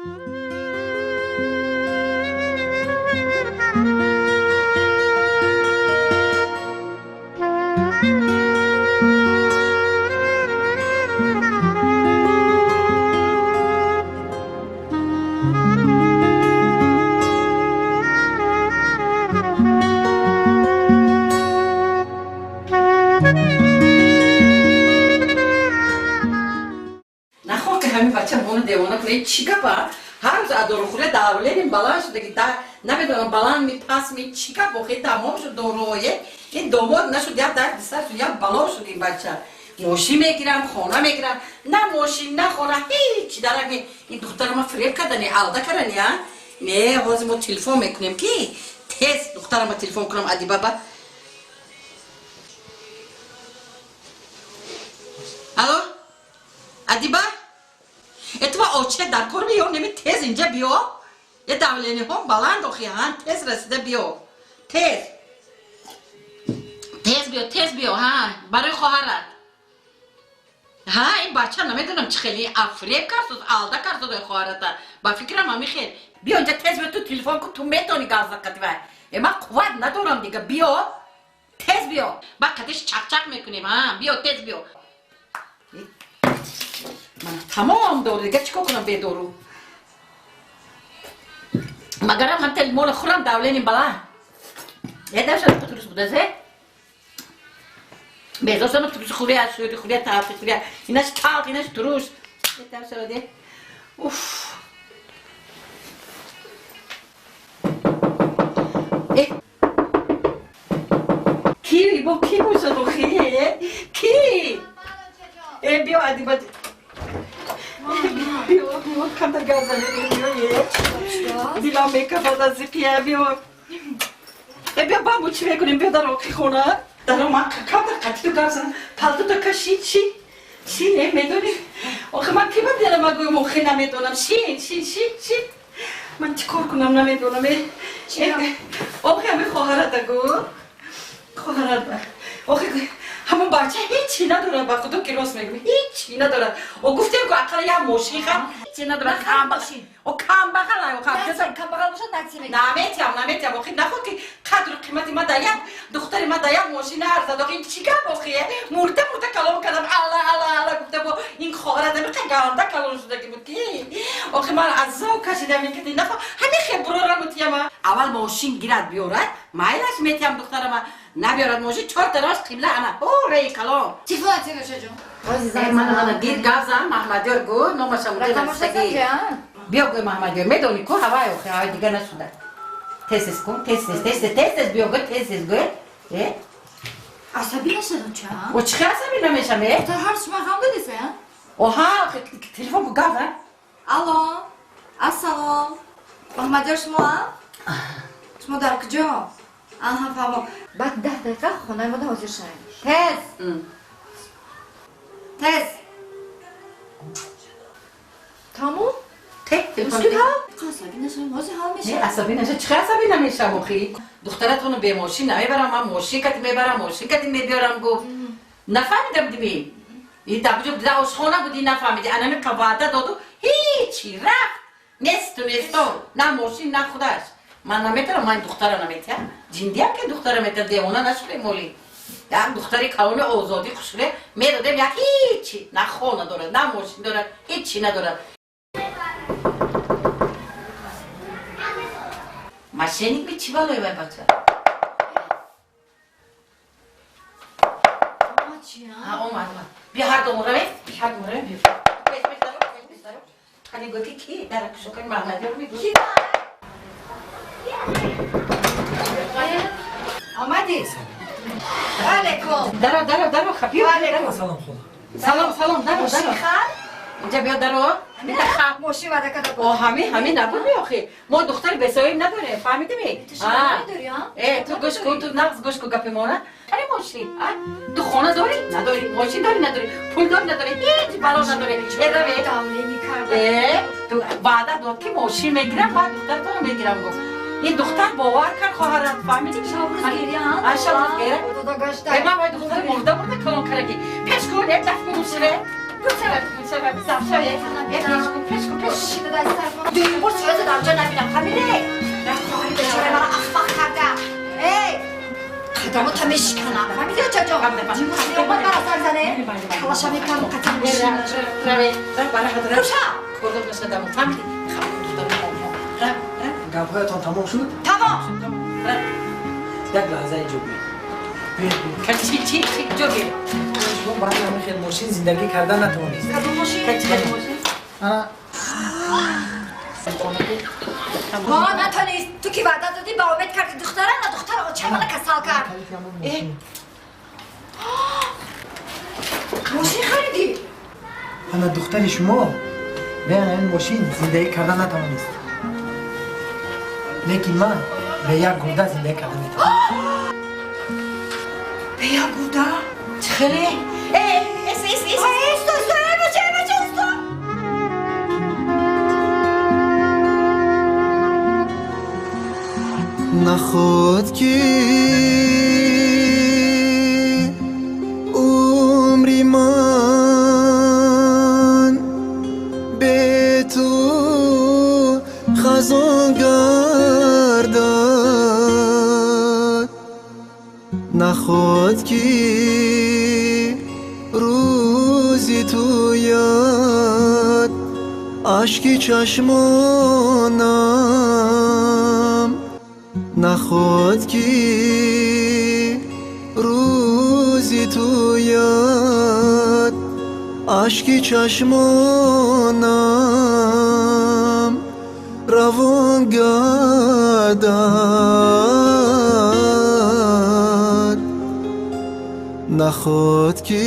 Нахоҳ ки ҳамин бача моно девона кунад. Чӣ гапа? Ҳар рӯз адорухӯрия давление баланд шуда, ки намедонам, баланд ми, паст ми, чӣ гап охи? Тамом шуд дорӯое. Ин домод нашуд, як дарди сар шуд, як бало шуд. Ин бача мошин мегирам, хона мегирам, на мошин, на хона, ҳеҷ дарак не. Ин духтарама фиреб кардани, алда кардани. А не, ҳозир мо телефон мекунем, ки тез духтарама телефон кунам. Адибаба, алло, Адиба, этва оче дар кор биё, неми тез инҷа биё. Е, давление ҳом баланд охи, ҳа, тез расида биё, тез, тез биё, тез биё, ҳа, барои хоҳарат. Ҳа, ин бача намедонам чӣ хеле афреб кардод, алда кардод хоҳарата. Ба фикрам, ҳами хел. Биё инҷа, тез биё, ту телефон кун, ту метавонӣ гап зад вай. Э, ман қувват надорам дига, биё, тез биё, ба қадиш чақчақ мекунем. Ҳа, биё, тез биё. Ман тамом дору, дига чӣ кор кунам бедору? Магарам ҳамта лимоно хӯрам, давление баланд. Е, даша турус будазе, безосама туруш хӯрия, шӯри хӯрия, талхи хӯрия, инаш талх, инаш туруш. Дашаде, уф. Э, ки бо ки бошад охи? Ки? Э, биё, Адиба, биё, биё, камтар гап занем, биё. Е, дилам мекафад аз зиқия, биё. Э, биё, ба мо чӣ мекунем? Биё дар охи хона даро, ман камтар қатиту гап занам. Палтута каши, чи чи не медонӣ охи, ман ки ба дилама гӯям охи, намедонам. Шин, шин, шин, шин, ман чӣ кор кунам, намедонам. Э, охи, ҳами хоҳарата гӯ, хоҳарат охи, ҳамон бача ҳечи надорад, ба худо ки рост мегӯм, ҳечи надорад. О, гуфтем ку, ақалла як мошин хар, ҳечи надорад. О, камбағал. Камбағал бошад, такси мегирад. Наметиям, наметиям охи. Наход ки қадру қимати ма да як духтари ма да як мошин арзад охи? Ин чӣ гап охи? Мурда мурда калон кардам, алла, алла, алла гуфта, бо ин хоҳарат ҳамиқа ганда калон шудаги буд ки охи, ман азоб кашидам. Ин нахо ҳами хел бурорам утияма. Аввал мошин гирад, биёрад, майлаш, метиям духтарама. Набиёрад мошин, чор тарафаш қибла, ана ораи калон. Телефон атиношаҷон. Мана, мана, дир гап зан, Маҳмадёр гӯ, номаша муҷа. Биё, гӯй, Маҳмадёр, медонӣ ку, ҳавай охи, ҳавай дига нашуда. Тез тез кун, тез тез, тез тез, тез тез биё, гӯй, тез тез гӯй. Э. Асабӣ нашадон ча? О, чӣ хел асабӣ намешам, э? То ҳар шума ғам додиса? Оҳа, телефон ку, гап зан. Алло, ассалом, Маҳмадёр, шумо а? Шумо дар куҷо? Аҳа, фаҳмо, баъд 10 дақиқа хонаи мода ҳозир шавем, тез, тез. Тамом. Телефон. Асабӣ нашавем, ҳозир ҳал мешавад. Асабӣ наша, чӣ асабӣ намешав охи? Духтаратону бемошин намебарам ман, мошин кати мебарам, мошин кати мебиёрам гуфт. Нафаҳмидам дими. И дар куҷо, дар ошхона буди, нафаҳмиди. Анами ваъда доду, ҳичи, рафт. Несту несто, на мошин, на худаш. Ман наметавонам, ман духтара наметиҳам. Ҷиндиам ки духтара метиҳам, девона нашудем моли. Як духтари калони озодӣ хушре медодем, як ҳичи, на хона дорад, на мошин дорад, ҳичи надорад. Мошенник ми, чӣ балои вай бача? Омад, омад. Биё, ҳар дому равем, ҳар дому равем, биё. Пеш, пеш даро, пеш, пеш даро. Қани гӯй ки ки дара кушокани, Маҳмадёр мегӯй. Ки? Омадӣ? Алейкум. Даро, даро, даро, ха, биё. Даро. Салом, хола. Салом, салом, даро, даро. Хар? Инҷа биё, даро. Ха. Мошин ваъда карда буд. О, ҳами, ҳами набуд охи. Мо духтари бесоҳиб надорем, фаҳмидими? Ту шумо надорӣ, а? Э, ту гӯш кун, ту нағз гӯш кун гапи мора. Аре, мошин, а? Ту хона дорӣ? Надорӣ. Мошин дорӣ? Надорӣ. Пул дорӣ? Надорӣ. Ҳеҷ бало надорӣ. Э, раве. Давление карда. Э, ту ваъда дод ки мошин мегирам, баъд духтаратонро мегирам гуфт. Ин духтар бовар кард, хоҳарат, фаҳмидӣ? Шабрӯз гиря. А, шабрӯз гиря. Дода гашта. Э, ман вай духтари мурда мурда калон кардаги. Пеш кун, як дафт мушре. Пеш кун, пеш кун, пеш кун. Дуюм бор сурата дар ҷо набинам, фаҳмидӣ? Рафт хоҳари бечора мара ахмақ карда. Эй, қадамота мешиканам, фаҳмидӣ, очаҷон? Омад мара занг зане, калаша мекунам, қатъи мошин. Куша! Гапҳоятон тамом шуд? Тамом. Як лаҳза инҷо биёед. Шумо баъди ҳамин хел мошин зиндагӣ карда натавонист. Кадом мошин? Ана. Ҳо, натонист. Ту ки ваъда додӣ, ба умед кардӣ духтара, на духтара оча мана касал кард. Мошин харидӣ? Ана духтари шумо бе ҳамин мошин зиндагӣ карда натавонист. Лекин ман бе як гурда зиндагӣ карда метавонам. Бе як гурда? Чӣ хеле? Э, эс, эс, эс. Стой, стой, эй, бача, эй, бача, стой. Наход ки умри ман бе ту хазон гардад, наход ки рӯзи ту ёд ашки чашмонам, наход ки рӯзи ту ёд ашки чашмонам равон гардад, наход ки